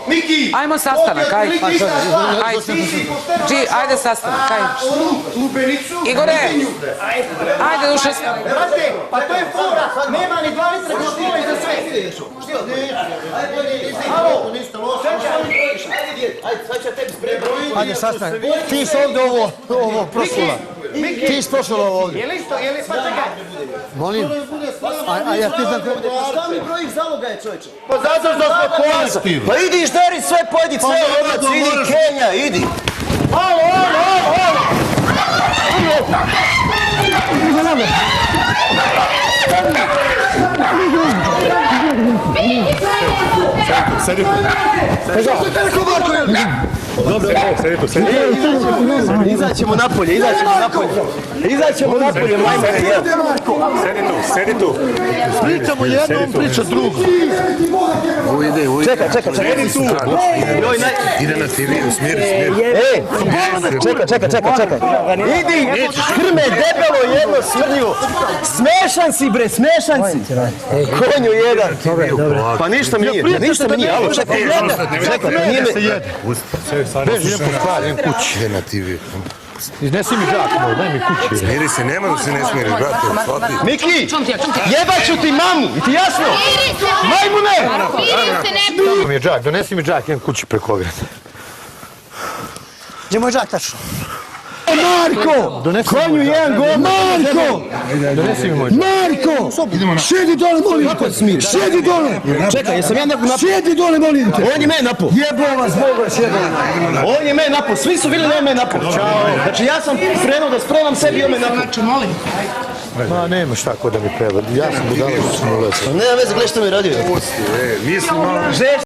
Miki! Ajmo sastanak, ajde. Ajde sastanak, ajde. Igore! Ajde, duše. Brate, pa to je fora! Nema ni 2 litra kola za sve! Halo! Ajde, sad ću tebi sprebrojiti. Ajde, sastanak. Ti si ovdje ovo prosula. Ti si prosula ovdje. Je li isto? Pa čekaj. Molim? A ja ti znam... Šta mi brojiš zaloga je, čovječe? Pa zato što smo konci. Pa idi žderi sve, pojedi sve ovac, idi Kenja, idi. Halo! Sedi tu. Dobro, sedi tu. Izaćemo napolje, majmene, jel? Sedi tu. Pričamo jednom, priča drugom. Čekaj. Sedi tu. Ide na TV, smiri. Ej, čekaj. Idi, krme, debelo, jedno, smrdljivo. Smešan si, bre, smešan si. Konju jedan. Pa ništa mi nije, alo, čekaj, nije me... Beži, idem po stvar, idem kući. Ide na TV. Iznesi mi žak, daj mi kući. Smiri se, nema da se ne smiri, brate, shvati. Miki, jebat ću ti mamu, i ti jasno? Majmune! Dobro mi je džak, donesi mi džak, idem kući preko ograde. Gdje moj džak tačno? Marko! Konju jedan gol! Marko! Donesi mi moj džak. Marko! Sjedi dole, molim te! Sjedi dole! Čekaj, jesam ja nekog napao? Sjedi dole, molim te! On je mene napao. Jebo vas, Boga, sjedi. On je mene napao, svi su vidjeli da on mene napao. Znači ja sam krenuo da spremam sebi i on mene napao. Ma nemaš tako da mi preva, ja sam budala što sam ulazio. Nema veze, gledaj što mi je radio. Pusti, mislim malo...